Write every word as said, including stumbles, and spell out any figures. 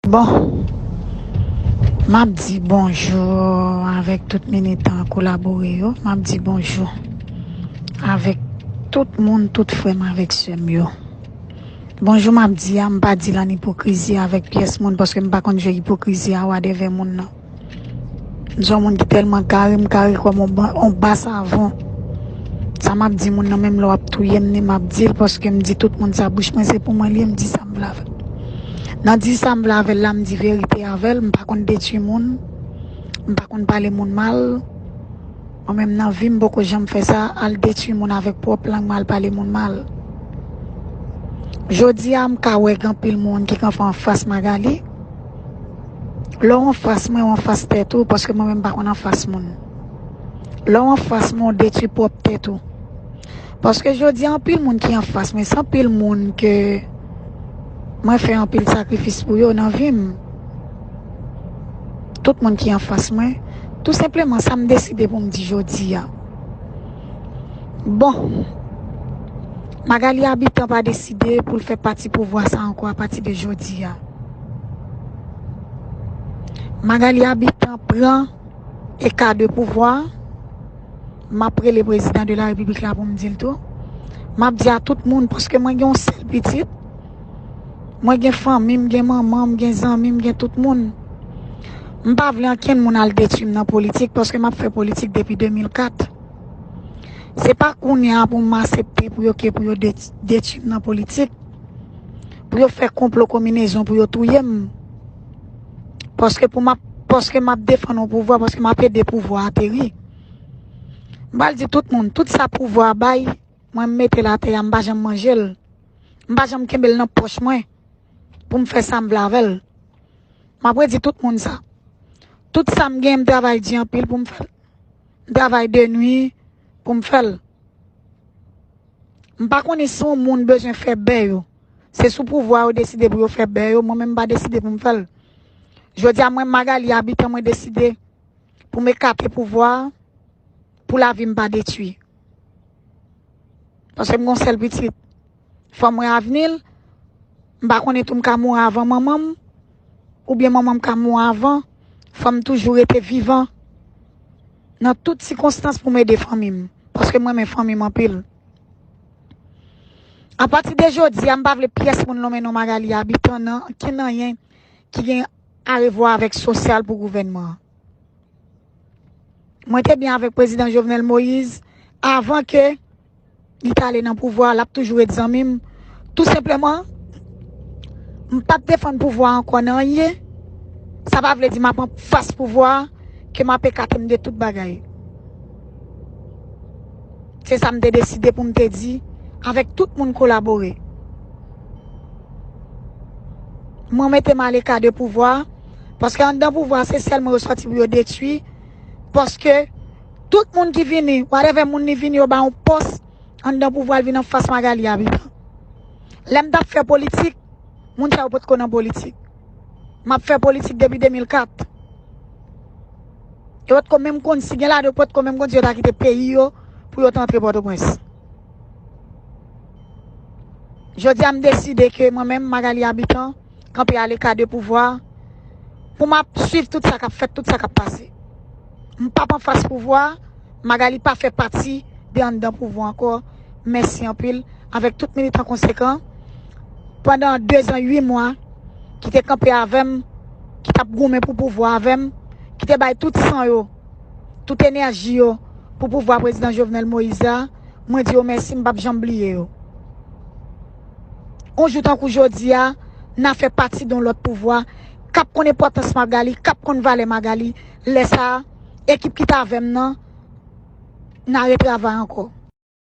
Bon, m ap di bonjou avèk tout militan kolabore yo. M ap di bonjou avèk tout moun, tout frè m avèk sè m yo. Bonjou m ap di a, m pa di l an ipokrizi avèk pyès moun, paske m pa konn jwe ipokrizi a wadèvè moun nan. M se yon moun ki tèlman kare, m kare kòm yon ba-, yon ba savon. Sa m ap di moun nan, menm lè w ap touye m, ni m ap di l, paske m di tout moun sa bouch mwen, se pou mwen li ye, m di sa m vle avè l. Nan di sa m vle avè l la, m di verite avè l, m pa konn detwi moun, m pa konn pale moun mal. Mwen menm nan vi m poko janm fè sa, al detwi moun avèk pwòp lang mwen, al pale moun mal. Jodi a, m ka wè gen anpil moun ki kanpe anfas Magali. Lè w anfas mwen, w anfas tèt ou, paske mwen menm m pa konn anfas moun. Lè w anfas mwen, w detwi pwòp tèt ou. Paske jodi a, anpil moun ki anfas mwen, se anpil moun ke mwen fè anpil sakrifis pou yo nan vi m. Tout moun ki anfas mwen, tou senpleman sa m deside pou m di jodi a. Bon, Magali Habitant pa deside pou l fè pati pouvwa sa ankò apati de jodi a. Magali Habitant pran eka de pouvwa. M ap rele prezidan de la repiblik la pou m di l tou. M ap di a tout moun, paske mwen gen yon sèl pitit. Mwen gen fanmi m, gen manman m, gen zanmi m, gen tout moun. M pa vle ankenn moun al detwi m nan politik, paske m ap fè politik depi de mil kat. Se pa kounye a pou m aksepte pou yo ke pou yo det-, detwi m nan politik, pou yo fè konplo konminezon pou yo touye m. Paske pou m ap, paske m ap defann yon pouvwa, paske m ap ede pouvwa ateri. M pral di tout moun, tout sa pouvwa a bay, mwen m mete l atè a, m pa janm manje l. M pa janm kenbe l nan pòch mwen pou m fè sa m vle avè l. M ap redi tout moun sa. Tout sa m gen, m travay di anpil pou m fè l. M travay de nwi pou m fè l. M pa konnen si yon moun bezwen fè bè yo. Se sou pouvwa yo deside pou yo fè bè yo, mwen menm m pa deside pou m fè l. Jodi a, mwen, Magali Habitant, mwen deside pou m ekate pouvwa a, pou lavi m pa detwi. Paske m gon sèl pitit. Fò m wè avni l. M pa konnen tou m ka mouri avan manman m, oubyen manman m ka mouri avan. Fò m toujou rete vivan nan tout sikonstans pou m ede fanmi m. Paske m renmen fanmi m anpil. Apati de jodi a, m pa vle pyès moun lonmen non Magali Habitant nan ankenn anyen ki gen arevwa avèk sosyal pou gouvènman an. Mwen te byen avèk prezidan Jovenel Moïse avan ke li t ale nan pouvwa a, l ap toujou ret zanmi m. Tou senpleman, m p ap defann pouvwa a ankò nan anyen. Sa pa vle di m ap anfas pouvwa a, ke m ap ekate m de tout bagay. Se sa m te deside pou m te di, avèk tout moun kolabore. Mwen mete m aleka de pouvwa a, paske anndan pouvwa a, se sèlman yo sòti pou yo detwi, paske tout moun ki vini, whatever moun li vini, yo ba yon pòs anndan pouvwa, l vin anfas Magali Habitant. Lè m t ap fè politik, moun sa yo potko nan politik. M ap fè politik depi de mil kat. Yo potko menm konn si gen ladan yo potko menm konn si yo ta kite peyi yo pou yo t antre Pòtoprens. Jodi a, m deside ke mwen menm, Magali Habitant, kanpe aleka de pouvwa, pou m ap swiv tout sa k ap fèt, tout sa k ap pase. M p ap anfas pouvwa, Magali pa fè pati de anndan pouvwa ankò. Mèsi anpil avèk tout militan konsekan pandan de zan uit mwa ki te kanpe avè m, ki t ap goumen pou pouvwa avè m, ki te bay tout san yo, tout enèji yo pou pouvwa prezidan Jovenel Moïse la. Mwen di yo mèsi, m p ap janm bliye yo. Yon jou tankou jodi a, n a fè pati de yon lòt pouvwa k ap konn enpòtans Magali, k ap konn valè Magali. Lè sa a, ekip ki t avè m nan, n a retravay ankò.